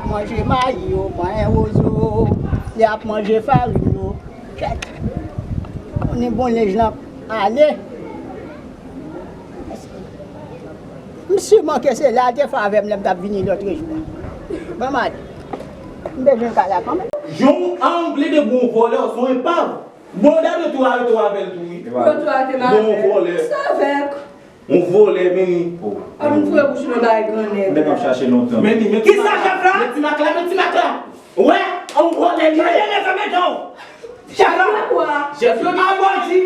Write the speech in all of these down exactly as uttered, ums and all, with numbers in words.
Manje mayi yo, panyen wozo, li ap manje farin yo. Kèt. Ni bon linj lan ale. M siman ke se la l te fè avè m lè m t ap vini lòt jou a. Ban m ale. M bezwen kay la kanmenm. Jan w anble de bon vòlè, w se yon epav. Bon, dade tou arete w avè l tou, wi. Yo tou arete m avè l. Bon vòlè. Restavèk. Yon vòlè, men. Ap m foure bouch mwen bay grannèg. Nèg ap chache lontan. Men li, men ti makla. Kisa chèf la? Men ti makla, men ti makla. Wè, yon vòlè li ye. Chèf la. Chèf yo gen.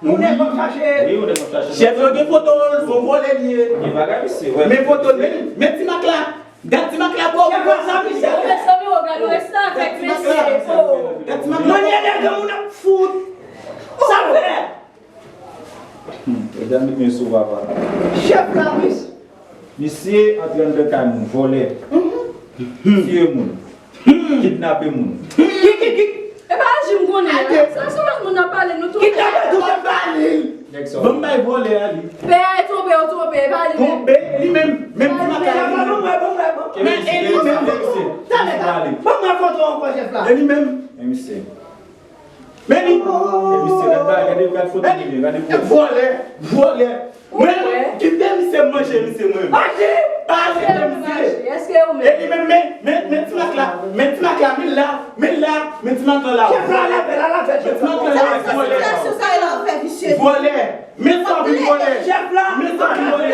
Yon nèg ap chache. Wi, yon nèg ap chache. Chèf yo gen foto l, se yon vòlè li ye. Gen bagay, mesye, wè. Men foto l, men, men ti makla. Gad ti makla bò. Chèf la sa, mesye. Mezanmi, w gade restavèk, mesye. Gad ti makla. Manyè nèg moun ap fout. Sa fè. Hmm, medam, li men sou papa. Chèf la, mis. Misye antre anndan kay moun, vòlè. Tiye moun. Kidnape moun. Ki, ki, ki? E pa Aji m konnen. Sa se lòt moun ap pale, nou tou. Kidnape tou, se pa li. Nèg sa. Ban m bay vòlè a li. Pè a e twonpe, yo twonpe, e pa li menm. Twonpe, li menm, menm ti makla. Bon, bon, bon, bon. Men e li menm, men misye. Talè, talè. Bon, mwen foto ankò, chèf la. E li menm. Men misye. Men li. E misye, gade bagay, gade, gade foto li, gade foto. Vòlè, vòlè. Mwen, kite misye manje, misye mwen. Aji! Pa arete misye. Èske ou menm? E li menm, men, men, men ti makla, men ti makla, men la, men la, men ti makla la. Chèf la, la, la, la, la, chèf la. Men ti makla la, vòlè. Sa, sa, sa, sa, sa, vòlè. Men sa, vòlè. Chèf la. Men sa, vòlè.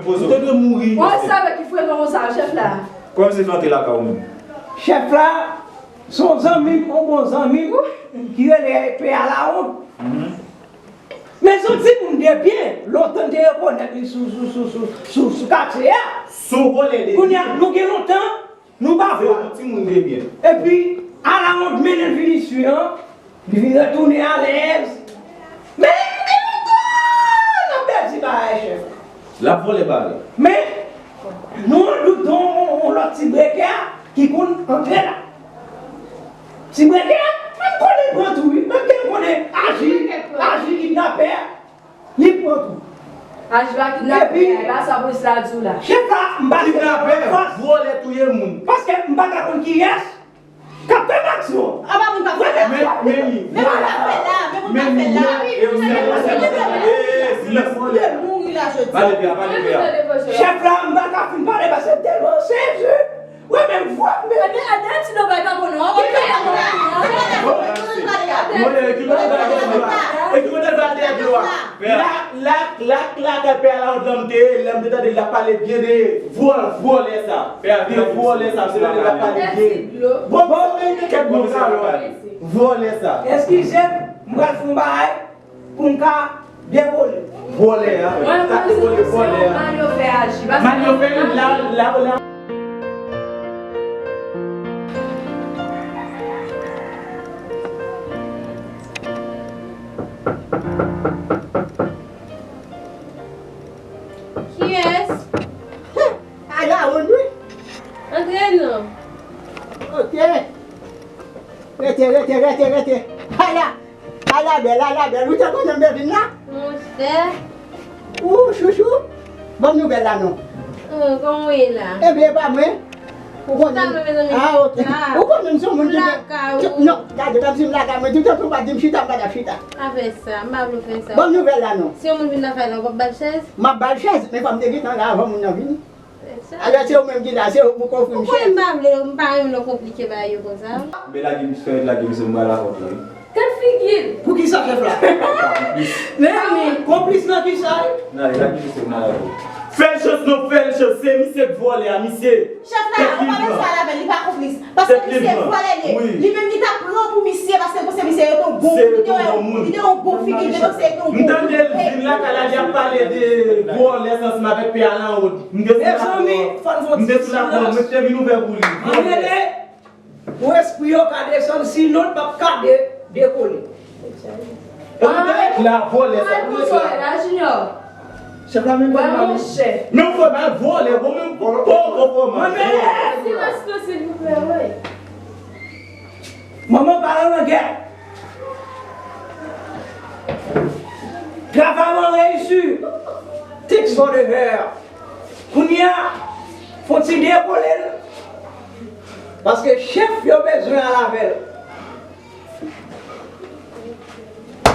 Ou te dwe mouri. Mwen save ki frekan konsa, chèf la. Kòman se fè antre lakay ou menm? Chèf la, se yon zanmi m, yon bon zanmi m, ki rele Pè a Lawont. Men se yon timoun de byen, lontan m te rekonèt li sou, sou, sou, sou, sou, sou katye a. Se yon vòlè de byen. Kounye a, nou gen lontan, nou pa vwa. Se yon timoun de byen. Epi, a Lawont mennen l vin isi an, li vin retounen alèz. Men, men, men, n ap pèdi bagay, chèf. L ap vòlè bagay. Men, nou an dout yon, yon lòt ti brekè ki konn antre la. Ti brekè, menm konnen pran tou, wi. Menm ke konnen Aji, Aji kidnapè, li pran tou. Aji pa kidnapè, epi, e pa sa polis la di w la. Chèf la, m pa kidnapè, vòlè, touye moun. Paske m pa ka konn kiyès. K ap fè m aksyon. A pa moun k ap fè la. Men, men li. Men moun k ap fè la. Men moun k ap fè la. Men moun k ap fè la. Silans. Li mouri la jodi. Pale byen, pale byen. Chèf la, m pa ka fin pale paske m tèlman sezi. Wè, men vwa, men. Ebyen, a de ti do bay pa bon non. Ki do bay pa bon non? Mwen, ki do bay pa bon non? E ki kote l pral dèyè dlo a? Lak, lak, lak, lak, pè a Lawont lan m te ye, lè m te tande l ap pale byen de vòl, vòlè sa. Pè a vòlè sa, se lè l ap pale byen. Bon, bon, men gen kèk bon sa, vòlè sa. Eskize m, m pral fè yon bagay pou m ka devole. Vòlè a, sa devole vòlè a. Mal yo fè Aji, paske mal yo fè, la, la, la. Kiyès? Ala, on wi. Antre non. Ok. Rete, rete, rete, rete. Ala, ala bèl, ala bèl. Ou te konnen m te vin la? Monchè. Ou, chouchou. Bon nouvèl la non. Oh, kòman w ye la? Ebyen, e pa mwen. Ou konnen. Ah, ok. Ou konnen m se yon moun ki gen. Non, gade, kòmsi m lakay mwen, toutan tou pa di m chita, m pa t ap chita. Pa fè sa, m pa vle w fè sa. Bon nouvèl la non. Si yon moun vin lakay la, w p ap ba l chèz? M ap ba l chèz, men fò m te gentan la avan moun nan vini. Alò, se ou menm ki la, se ou pou k ofri m chèz. Ou konnen m pa vle, m pa renmen lè w konplike bagay yo konsa. Bèl lage misye, lage misye, m pral avè w tou wi. Tèt figi l! Poukisa chèf la? Men men. Konplis nan kisa? N ale, lage misye, m pral avè w. Fè l chans non, fè l chans, se misye k vòlè a, misye. Chèf la, ou pa bezwen pale avè l, li pa konplis. Paske misye vòlè li ye. Li menm li t ap pran pou misye, paske l panse misye yo te yon bon, li te yon bon figi, li te panse yo te yon bon moun. M tande l vin lakay la, li ap pale de vòlè sa ansanm avèk pè a Lawont. M te sou lakò, m te sou lakò, mwen te vin ouvè pou li. Ann rele pou espri yo ka desann, sinon l p ap ka de, dekole. Epi la vòlè sa, pou mete la. Chèf la menm fè mal. Men ou fè mal vòlè, bon menm poko fè mal. Silans non, silvouplè, wi. Manman pa nan langèt. Travay mwen reyisi. Thanks for the hair. Depole l. Paske chèf yo bezwen al avè l.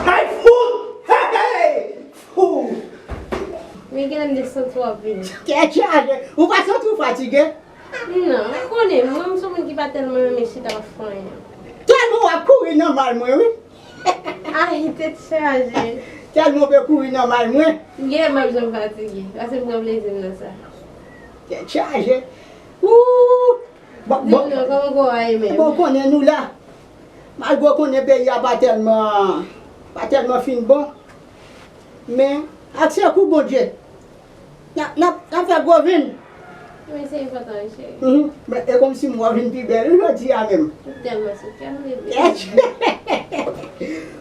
Ay, fout! Hey, hey! Fout! Men genlè m te santi w ap vini. Tèt chaje! Ou pa santi w fatige? Non, ou konnen, mwen, m se yon moun ki pa tèlman renmen chita ap fè anyen. Tèlman w ap kouri nan mal mwen, wi. Ay, tèt chaje. Tèlman w pe kouri nan mal mwen. Genlè m ap janm fatige. Pase m pran plezi m nan sa. Tèt chaje. Ooh! Bon, di bon, nou, kòman kò a ye menm? Bon, konnen nou la. Malgre w konnen peyi a pa tèlman, pa tèlman fin bon. Men, ak sekou Bondye, n ap, n ap, n ap fè gwo vin. Men se enpòtan, wi, cheri. Mhm. Men, e kòmsi m wè w vin pi bèl, wi, jodi a menm. M tèlman sou kè m, bebe.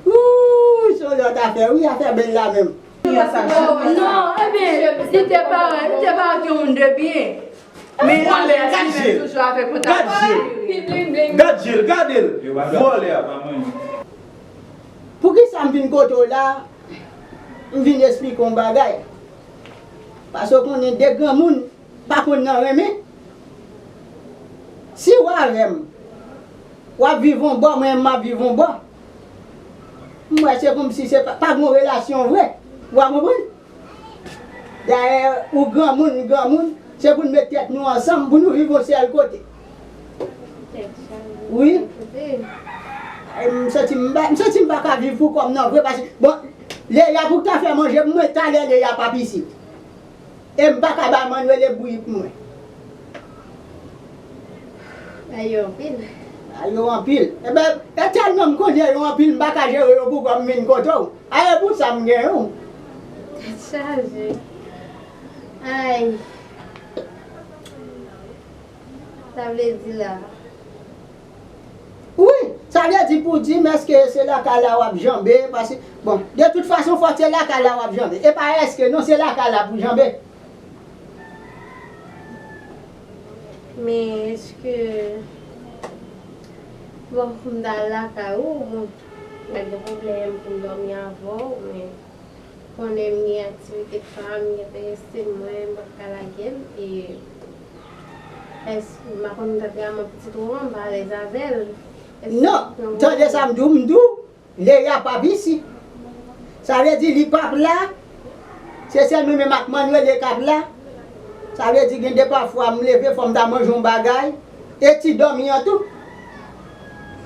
Ooh, se yon lòt afè, wi, afè bèl la menm. Non, ebyen, li te parèt, li te parèt yon moun de byen. Men vòlè a, gad je l. Toujou avèk pantalon. Gad je l. Gad je l, gade l. Vòlè a. Poukisa m vin kote w la? M vin esplike w yon bagay. Paske w konnen de granmoun pa konn nan renmen. Si w avè m, w ap viv yon bò, mwen m ap viv yon bò. M wè se kòmsi se pa, pa gen yon relasyon vre. Ou a konprann? Dayè, ou granmoun, m granmoun, se pou n met tèt nou ansanm, pou nou viv yon sèl kote. Wi. Ay, m santi m pa, m santi m pa ka viv pou kò m nan vre, paske, bon, Leya pou ta fè manje pou mwen, talè Leya p ap isit. E m pa ka bay Mann rele bouyi pou mwen. Ay yo anpil. Ay yo anpil. Enben, e tèlman m konnen yo anpil, m pa ka jere yo pou kò m vin kote w. A e pou sa m gen w. Tèt chaje. Ay. Sa vle di la. Wi, sa vle di pou di m èske se lakay la w ap janbe, paske, bon, de tout fason, fòk se lakay la w ap janbe. E pa èske, non, se lakay la pou janbe. Men èske, bon, pou m ta al lakay ou, bon, m ap gen pwoblèm pou m dòmi avè w, men konnen m gen aktivite pa m, m gen peristil mwen, m p ap ka lage l, e èske, m pa konn, m ta te renmen pitit ou an, m pa alèz avè l. Non, tande sa m di w, m di w, Leya p ap isit. Sa vle di li p ap la. Se sèl mwen menm ak Mann rele k ap la. Sa vle di gen de pafwa m leve, fò m ta manje yon bagay. E ti dòmi an tou.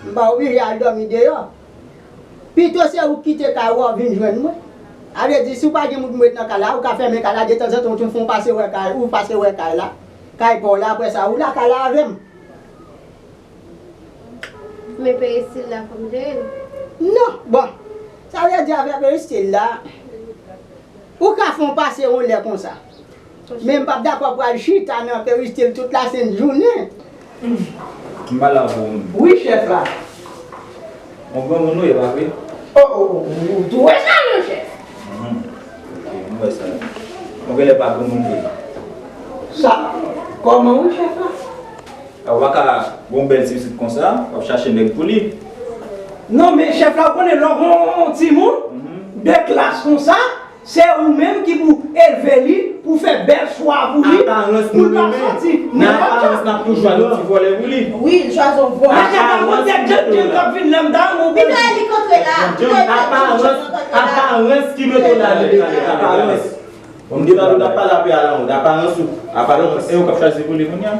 M pa oblije al dòmi deyò. Pito se ou k kite kay ou a vin jwenn mwen. Sa vle di si w pa gen moun pou met nan kay la, ou ka fèmen kay la, detanzantan ou tou fè yon pase wè kay, ou pase wè kay la. Kay pa w la, apre sa ou lakay la avè m. Men peristil la, fò m jere l? Non, bon. Sa vle di afè peristil la, ou ka fè yon pase yon lè konsa. Men m p ap dakò pou al chita nan peristil tout lasent jounen. M pa la pou ou. Wi, chèf la. Yon granmoun ou ye, pa vre? O, o, o, ou tou wè sa, non, chèf? Mhm. Ok, m wè sa. Ou genlè pa granmoun vre. Sa, kòman wi, chèf la? A, ou pa ka gen yon bèl ti pitit konsa, w ap chache nèg pou li. Non, men chèf la, ou konnen lè w gen yon timoun de klas konsa, se ou menm ki pou elve li, pou fè bèl chwa pou li, pou l pa sòti nenpòt jan. Nan aparans, n ap toujou al yon ti vòlè pou li. Wi, l chwazi yon vòlè. Aparans ki mete w la. Pito e li k antre la. Aparans, aparans ki mete w la, aparans. Bon, m di nou, n ap pale apre a la, aparans ou. Aparans. E ou k ap chwazi pou li kounye a?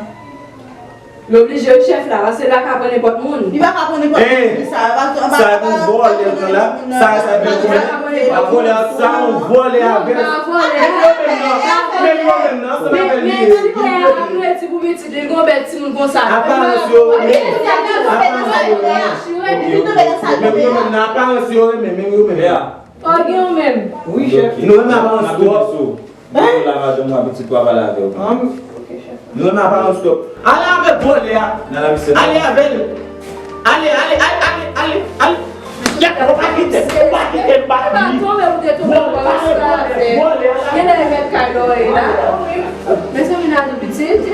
L oblije wi chèf la, paske l pa ka pran nenpòt moun. Li pa ka pran nenpòt moun, sa, sa e pou vòlè l pran la, sa, sa e pou vòlè, sa yon vòlè avè l. Menm yo menm nan, menm yo menm nan, ansanm avè l li ye. Gon bèl timoun konsa. Aparans yo renmen, aparans yo renmen. Menm yo menm nan, aparans yo renmen, menm yo menm. Fò gen w menm. Wi, chèf. Nou renmen aparans twòp. Hein? Ou la madanm ou a pitit ou a pale avè w. An, ok, chèf. Nou renmen aparans twòp. Ale avèk vòlè a. Ale avè l. Ale, ale, ale, ale, ale, ale. Gèt, ou pa kite, ou pa kite m pa di. Ou pa tonbe, ou te tonbe, ou pa respè. Vòlè a. Genlè e mèt kay la w ye la. Mezanmi, n a di pitit.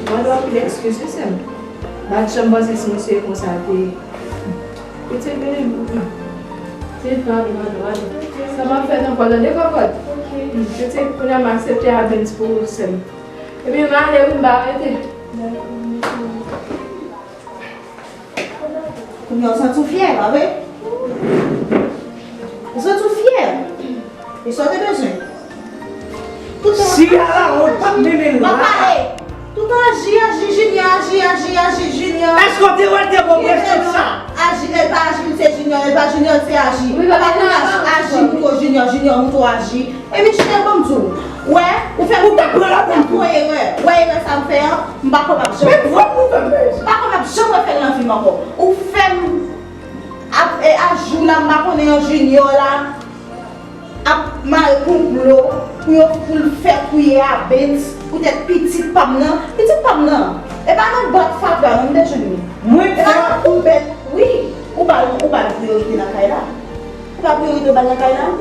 Mande w anpil eskiz, wi, sè m. M pa t janm panse si misye konsa te. Pitit, men, se pardon, pardon, pardon. Sa m ap fè nan kò, tande kòkòt. Pitit, kounye a m aksepte a Benz pou ou, sè m. Ebyen, m ale wi, m pa rete. Kounye a w santi w fyè, pa vre? Ou santi w fyè? E sa w te bezwen? Toutan Si a la, ou pa t mennen l la. Papa, e! Toutan aji, aji, Junior, aji, aji, aji, Junior. Èske w te wè l te bon prestans sa? Aji, lè l pa aji, l se Junior, lè l pa Junior, l se aji. Papa, konn aji, aji, moutre w Junior, Junior, moutre w aji. E Michel, ban m di w, wè, ou fè m, ou t ap pran la pou m tou. Wè erè, wè erè sa m fè an, m pa kwè m ap janm, m pa kwè m ap janm refè l nan vi m ankò. Ou fè m ap, e, a jou la, m pa konnen an Junior la, ap mare konplo pou yo, pou l fè touye Abens, poutèt pitit pa m nan, pitit pa m nan, e pa nan bòt fatra non m te jwenn li. Mwen e pa nan koubèt, wi, ou ba l, ou ba l priyorite nan kay la. Ou pa priyorite w ba l nan kay la?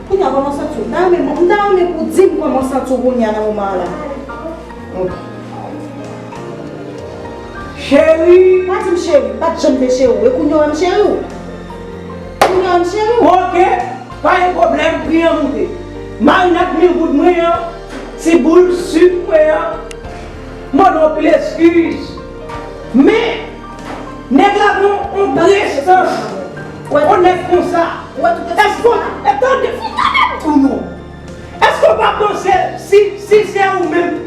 Kounye a, kòman w santi w? M ta renmen, m ta renmen pou w di m kòman w santi w kounye a nan moman an la. Cheri! Pa di m cheri, m pa t janm te cheri w. E kounye a w wè m cheri w? Kounye a w wè m cheri w? Oke, pa gen pwoblèm, pri an moute. Marinad migoud mwen an, ti boul sik mwen an, mande w anpil eskiz. Men, nèg la gon yon prestans. Yon nèg konsa. Èske w, e tande, fò tande m tou non. Èske w pa panse si, si se ou menm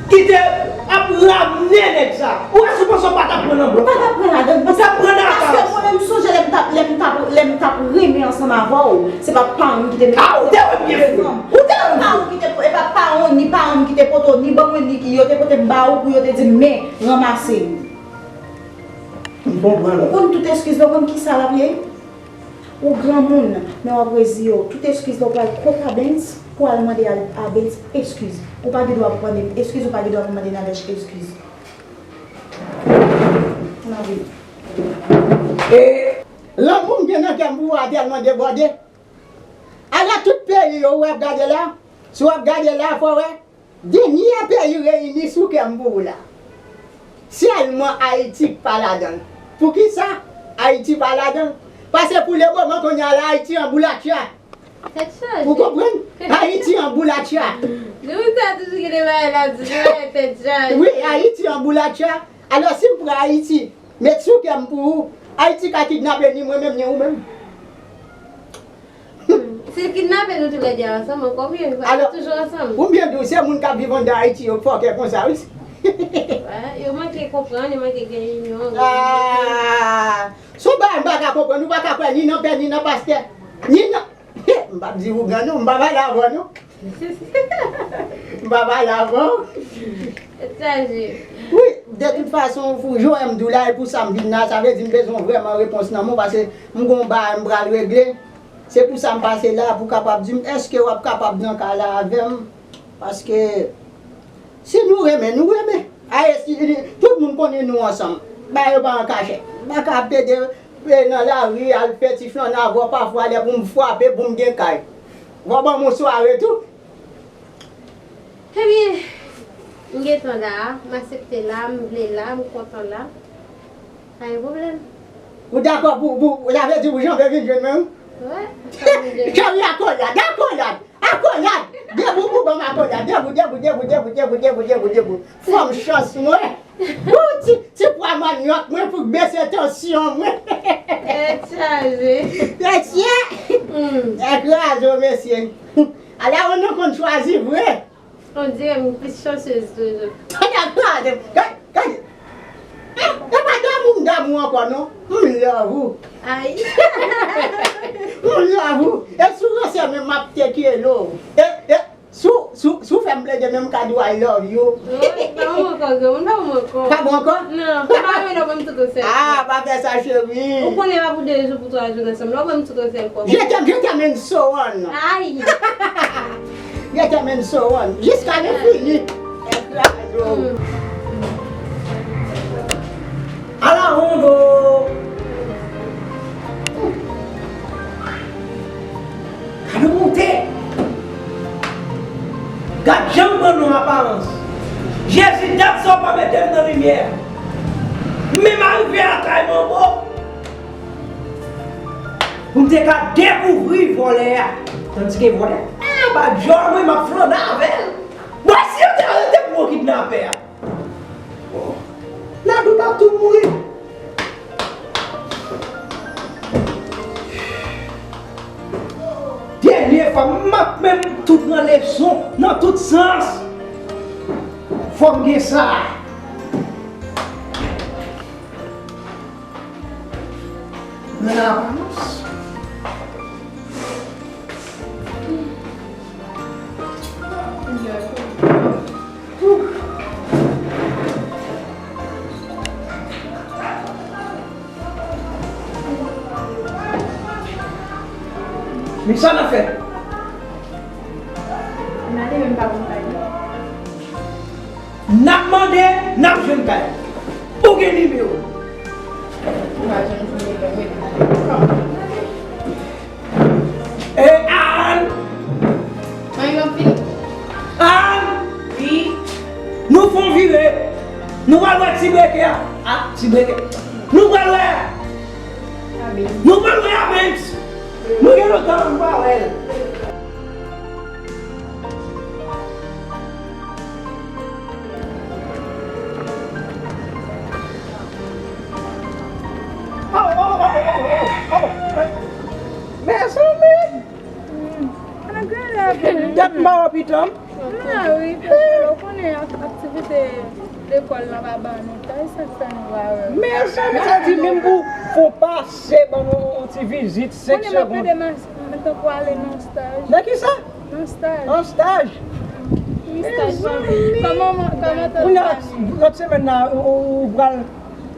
ki te ap ramne nèg sa, ou èske w panse w pa t ap pran nan blòf la? Ou pa t ap pran ladan l, paske, paske mwen menm m sonje lè m t ap, lè m t ap, lè m t ap renmen ansanm avè w, se pa paran m ki te mete. A, ou te renmen fou. Ou te renmen fou. Paran m ki te, e pa paran w ni paran m ki te pote w, ni ban mwen, ni yo te pote m ba ou pou yo te di m, men, ranmase. M konprann ou. Ou konn tout eskiz la, ou konn kisa l ap ye? Ou granmoun, men w ap reziye w. Tout eskiz la, ou pral kot Abens pou al mande al, Abens eskiz. Ou pa gen dwa pou mande m eskiz, ou pa gen dwa pou mande Nadège eskiz. Nan vi. E lanmou m gen nan kè m pou ou a tèlman debòde. Ala tout peyi yo ou ap gade la, si w ap gade la, fò w wè, dènye peyi reyini sou kè m pou ou la. Sèlman Ayiti k pa ladan l. Poukisa Ayiti pa ladan l? Paske pou lemoman kounye a la, Ayiti an boulatcha. Tèt chaje. Ou konprann? Ayiti an boulatcha. Depi sa toujou gen de bagay l ap di, de bagay tèt chaje. Wi, Ayiti an boulatcha. Alò, si m pran Ayiti, met sou kè m pou ou, Ayiti ka kidnape ni mwen menm, ni ou menm. Hmm. Si l kidnape nou toulède ansanm ankò, wi, nou pral toujou ansanm. Pou m byen di w, se moun k ap viv anndan Ayiti yo k fòkè konsa, wi. Wè, yo manke konprann, yo manke gen inyon. Ah, se yon bagay m pa ka konprann, ou pa ka kwè ni nan pè, ni nan pastè, ni nan, m p ap di ougan non, m pa pale avè w non. M pa pale avè w. Tèt chaje. Wi, de tout fason, fou, jan m di w la, e pou sa m vin la, sa vle di m bezwen vrèman repons nan men w, paske m gon bagay m pral regle. Se pou sa m pase la, pou w kapab di m, èske w ap kapab nan kay la avè m? Paske si nou renmen, nou renmen. Aye, si, tout moun konnen nou ansanm. Bagay yo pa an kachèt. M pa ka ap pede, e, nan lari, al fè ti flann avè w pafwa, lè pou m frape, pou m gen kay. W ap ban m yon sware tou. Ebyen, m gentan la, m aksepte la, m vle la, m kontan la. Pa gen pwoblèm. Ou dakò pou, pou, sa vle di ou janbe vin jwenn mwen, wi? Wè, m janbe vin jwenn. Cheri, akolad, akolad, akolad! Debout pou ban m akolad. Debout, debout, debout. Fanm chans mwen. Ou ti, ti pwa manyòk mwen pou bese tansyon mwen. Tèt chaje. Mesye! Hmm. Tèt kraze w, mesye. Ala ou nou konn chwazi vre. On dirè m plis chansez toujou. Gade, gade, gade. E, e pa damou m damou ankò non. M love ou. Ay. M love ou. E si w ranse menm m ap take love. E, e, si w, si w, si w fè m plede menm m ka di w I love you. Non, pa bon ankò, granmoun, pa bon ankò. Pa bon ankò? Non, pa bon, non, ban m tout ou sèl. Ah, pa fè sa, cheri. Ou konnen pa pou de jou, pou twa jou ansanm. Non, ban m tout ou sèl kò. Je t'aime, je t'aime and so on. Ay. Je t'aime and so on. Jiska lenfini. Ekraze w. Ala wondo! Gade w moute! Gad jan m pran non aparans. Jezi, dat sa w pa mete m nan limyè. Menm arive lakay manbo. Pou m te ka dekouvri vòlè a. Tandike vòlè a, anba djòl mwen, m ap flannen avè l. Mwen, si yo te arete Kidnapè a. Nadou t ap tou mouri. Dènye fwa, m ap menm tou pran leson nan tout sans. Fò m gen sa. Nan aparans. Men sa n ap fè? N ale menm pa konn kay li. N ap mande, n ap jwenn kay. Ou gen nimewo? Ou pa janm jwenn nimewo, wi. E Ann! Mwen yo vini. Ann! Wi. Nou fè yon vire. Nou pral wè ti breke a. A, ti breke. Nou pral wè. Abens. Nou pral wè Abens. Nou gen lontan nou pa wè l. Mezanmi! Dat m pa wè pitan m. Mari, ou konnen ak-, aktivite lekòl lan pa ban nou tan, e sa k fè nou pa wè. Mezanmi, sa di menm pou fon pase ban nou yon ti vizit, senk segonn. Konnen m ap pede mas-, tankou ale nan staj. Nan ki sa? Nan staj. An staj? Wi, staj. Mezanmi. Kòman, kòman te... Kounye a, lòt semèn nan, ou, ou pral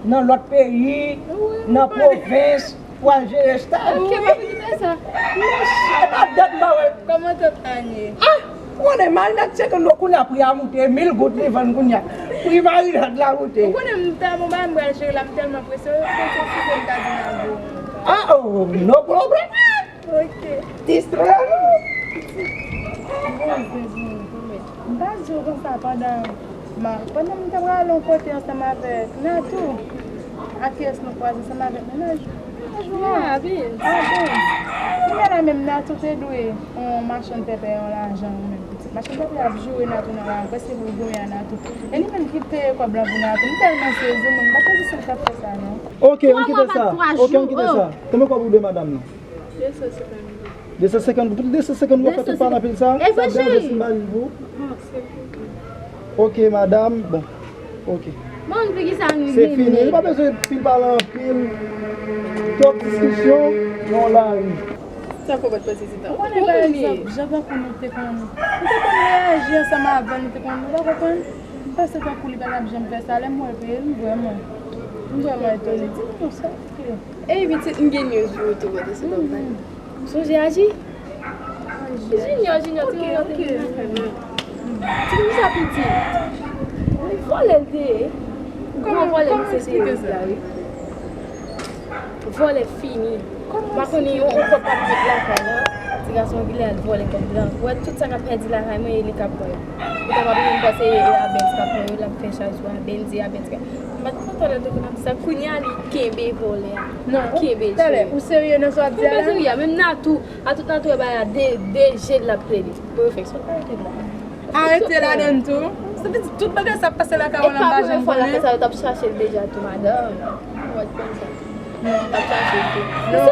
nan lòt peyi, nan pwovens. Pou al jere staj. Ok, pa kite sa. Mesye, pa dat m pa wè. Kòman tòt Anye? Ah! Ou konnen Marinad senkant dola, kounye a pri a moute, mil goud li vann kounye a. Pri marinad la moute. Ou konnen m tèlman bagay m pral jere la, m tèlman prese, yo prese si se m ta di n al gwo. Ah, oh, no problem. Ok. Distrè nou. M pa di w konsa pandan, ma, pandan m te prale yon kote ansanm avèk Natou, ak kiyès nou kwaze ansanm avèk mennaj, mennaj ou la. Abens. Abens. Kounye a la menm Natou te dwe yon machann pèpè yon lajan ou menm pitit. Machann pèpè ap joure Natou nan la, prèske pou l goumen a Natou. E li menm ki peye kòb lan pou Natou. M tèlman sezi, mwen, m pa t panse si l t ap fè sa, non. Ok, ann kite sa. Ok, ann kite sa. Konbyen kòb ou dwe madanm nan? De san senkant goud. De san senkant goud. Pou de san senkant goud, w ap fè tout pale anpil sa? Sa ap deranje si m ba li l pou ou? Ok, madanm. Bon. Ok. Bon, poukisa nou vini? Se fini. Nou pa bezwen pil pale anpil. Twòp diskisyon nan lari. Sa fò pa t pase se tan. Ou konnen, pa egzanp, jan tankou nou te konn, nou te konn reyaji ansanm avè l, nou te konn, nou pa konprann. M panse tankou li pa t ap janm fè sa. Lè m wè l peye, m vrèman, m vrèman etone. Di m non, sa k ye? Ey pitit, m gen news pou ou tou, pote sou tòp la. Sonje Aji? Junior, Junior, ti moun nan te vin nan fè mal. Ti moun sa pitit. Li vòlè l te ye. Gwo vòlè misye te ye la, wi. Vòlè fini. M pa konnen yon, yon kòb pa t met lakay la. Ti gason an genlè al vòlè kòb lan. Ou wè tout sa k ap pèdi lakay mwen, e li k ap pran yo. Ou ta pa menm panse e Abens k ap pran yo, l ap fè chaj sou Abens, e Abens k ap M pa t kontan lè l te konn ap di sa. Kounye a li kenbe vòlè a. Non, kenbe talè, ou serye nan sa w ap di a la? Mwen pa serye, menm Natou, a tout Natou wè bagay a de, de je l ap plede. Pou yo fè sa, arete la. Arete ladan l tou? Sa vle di tout bagay sa ap pase lakay ou la, m pa janm konnen. E pa premye fwa l ap fè sa, yo t ap chache l deja tou, madanm. Ou wè konn sa. Yo t ap chache l tou. Non.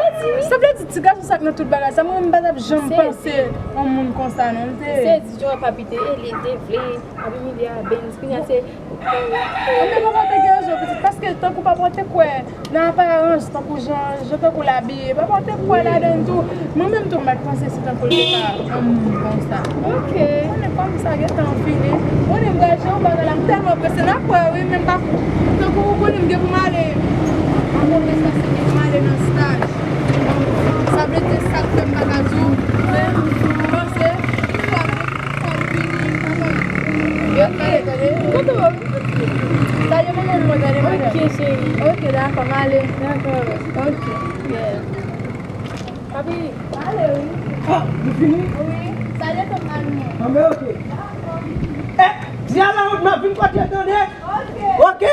Sa vle di ti gason sa k nan tout bagay sa, mwen menm m pa t ap janm panse yon moun konsa non, m te. Sezi, jan w ap abite, e li te vle ap imilye Abens. Kounye a se Anben, papa w te gen rezon, pitit, paske tankou papa w te kwè nan aparans, tankou jan, jan tankou l abiye, papa w te kwè ladan l tou. Mwen menm tou, m pa t panse se tankou l te ka yon moun konsa. Ok. Konnen kòm sa gentan fini. Konnen m pral jere yon bagay la, m tèlman prese, n ap wè wi, men m pa, tankou ou konnen m gen pou m ale. Apre sa, se gen pou m ale nan staj. Sa vle di sa k fè m pa ka di w, men m panse, m pa vle Yo, tande, tande. Kote w? Salye manman m, tande, madanm. Ok, cheri. Ok, dakò, m ale. Dakò. Ok. Yeah. Papi. Ale, wi. Ah, li fini? Wi. Salye tout moun. Anben, ok. Dakò. Eh, di a la, m ap vin kote, tande? Ok. Ok.